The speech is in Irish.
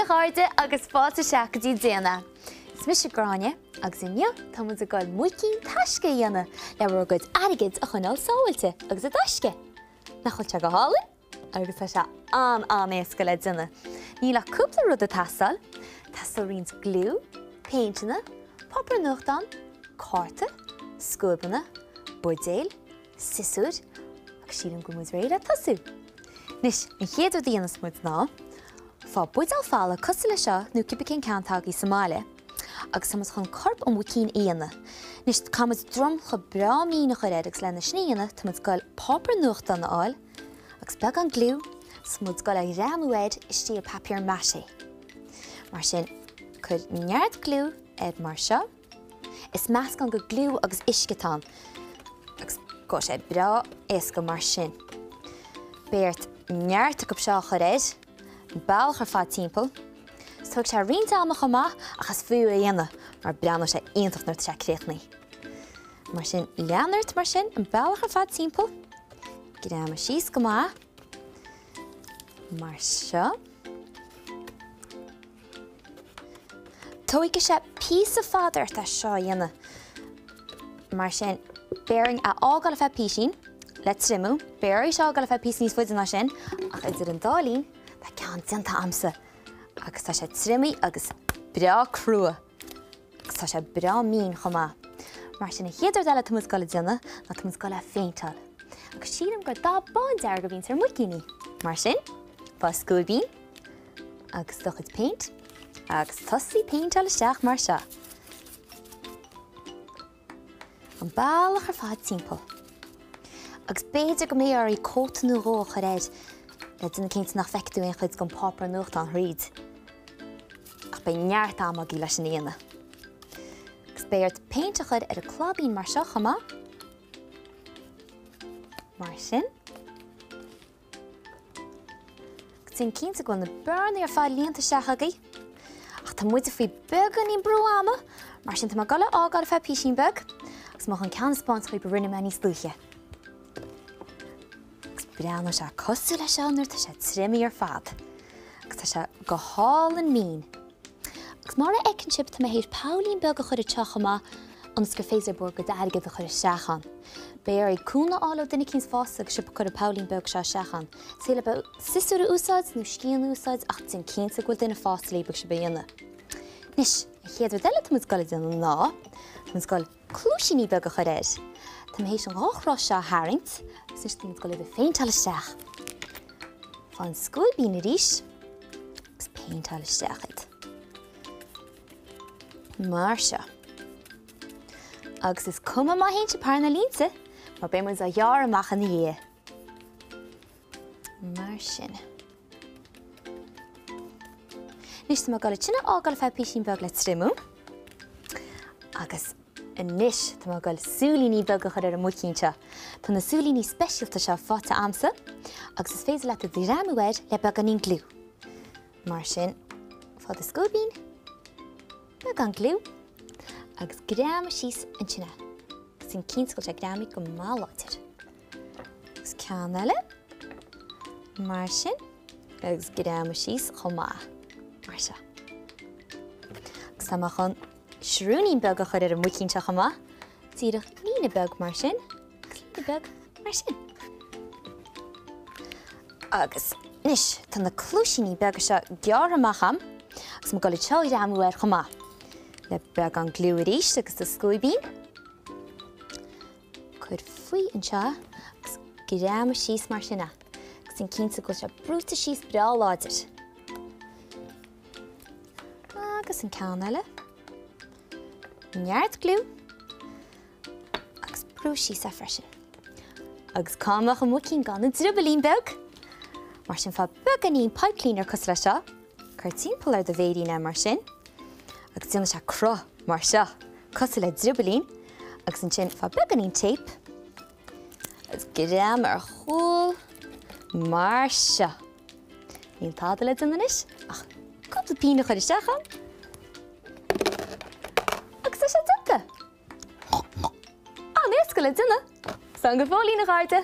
Haigh a chairde agus fáilte isteach go dtí Déan É. Is mise Gráinne agus inniu tá muid ag goil muicín taisce a dhéanamh le bhur gcuid airgid a choinneáil sábháilte agus i dtaisce. Nach bhfuil sé go hálainn? Agus tá sé an-an-éasca le déanamh. Níl ach cúpla rud ag teastáil. Teastóidh roinnt gliú, péinteanna, páipéar nuachtáin, cárta, scuaibeanna, buidéil, siosúir agus sílim go bhfuil muid réidh le tosú. Anois, an chéad rud a dhéanfas muid ná, faigh buidéal folamh cosúil le seo nó cibé cén ceann atá agaibh sa mbaile agus tá muid chun corp an mhuicín a dhéanamh. Anois, caithfidh muid dromchla breá mín a chur air agus lena sin a dhéanamh tá muid ag goil páipéar nuachtáin a fháil agus beagán gliú 's tá muid ag goil a ghreamú air i stíl papier mâché. Mar sin, cuir neart gliú air mar seo. Is meascán de gliú agus uisce atá ann agus gabhfaidh sé breá éasca mar sin. Beidh ort neart acu seo a chur air, an bealach ar fad timpeall. Is tógfaidh sé roinnt ama chomh maith ach is fiú é a dhéanamh mar breathnóidh sé iontach nuair atá sé críochnaithe. Mar sin, lean ort mar sin an bealach ar fad timpeall, greamaigh síos go maith mar seo. Tógfaidh sé píosa fada ort é seo a dhéanamh. Mar sin, beidh orainn é a fhágáil ar feadh písín le triomú. Beidh oraibh é a fhágáil ar feadh píosa níos faide ná sin, ach idir an dá linn, tá ceann déanta a'msa agus tá sé triomaithe agus breá crua agus tá sé breá mín chomh maith. Mar sin, an chéad rud eile atá muid ag dul a déanamh ná tá muid ag dul é a phéinteáil. Agus sílim gur dath bándearg a bhíonns ar muicíní. Mar sin, faigh scuaibín. agus do chuid péint agus tosaigh péinteáil isteach mar seo. An bealach ar fad timpeall. Agus b'fhéidir go mbeidh oraibh cóta nó dhó a chur air le déanamh cinnte nach bhfeicfidh tú aon chuid den pháipéar nuachtáin thríd. Ach beidh neart ama agaibh leis sin a dhéanamh. Agus beidh ort péint a chur ar an claibín mar seo chomh maith. Mar sin. Déan cinnte go bhfuil na bearnaí ar fad líonta isteach agaibh. Ach tá muide faoi beagáinín brú ama, mar sin tá mé ag dul é a fhágáil ar feadh písín beag agus tá mé chun ceann a 'speáint dhaoibh a rinne mé níos luaithe. Agus breathnóidh sé cosúil le seo nuair atá sé triomaithe ar fad. Agus tá sé go hálainn mín. Agus mar a fheiceann sibh, tá mé théis poillín beag a chur anseo chomh maith ionas gur féidir bhur gcuid airgid a chur isteach ann. Beidh oraibh cúnamh a fháil ó duine eicínt fásta agus sibh ag cur an poillín beag seo isteach ann. Is féidir libh siosúr a úsáid nó scian a úsáid ach déan cinnte go bhfuil duine fásta libh agus sibh á dhéanamh. Anois, an chéad rud eile atá muid ag dul a dhéanamh ná, tá muid ag dul cluaisíní beaga a chur air. Tá mé théis an dá chruth seo a tharraingt agus anois tá muid ag dul iad a phéinteáil isteach. Faigh an scuaibín arís agus péinteáil isteach iad. Mar seo. Agus is cuma má théann sibh thar na línte, mar beidh muid á ghearradh amach ina dhiaidh. Mar sin. Anois tá mé ag dul iad sin a fhágáil ar feadh písín beag le triomú. Agus anois tá mé ag dul súilíní beaga a chur ar an muicín seo. Tá na súilíní speisialta seo faighte a'msa agus is féidir leat iad a ghreamú air le beagáinín gliú. Mar sin, faigh do scuaibín, beagán gliú agus greamaigh síos ansin é. Agus déan cinnte go bhfuil sé greamaithe go maith láidir. Agus ceann eile, mar sin, agus greamaigh síos chomh maith, mar seo. Agus tá mé chun srúinín beag a chur ar an muicín seo chomh maith, díreach líne beag mar sin. Líne beag mar sin. Agus anois tá na cluaisíní beaga seo gearrtha amach a'm agus tá mé ag dul iad seo a ghreamú air chomh maith. Le beagán gliú arís agus do scuaibín. Cuir faoi anseo agus greamaigh síos mar sin é. Agus déan cinnte go bhfuil sé brúite síos breá láidir. Agus an ceann eile. Neart gliú. Agus brú síos é freisin. Agus cá mbeadh an muicín gan an driobaillín beag? Mar sin faigh beagáinín pipe cleaner cosúil le seo, cuir timpeall ar do mhéirín é mar sin, agus déanfaidh sé cruth mar seo, cosúil le driobaillín, agus ansin faigh beagáinín tape agus greamaigh ar chúl mar seo. Níl tada le déanamh anois ach cúpla pinn a chur isteach ann agus tá sé déanta! An-éasca le déanamh! Slán go fóillín a chairde!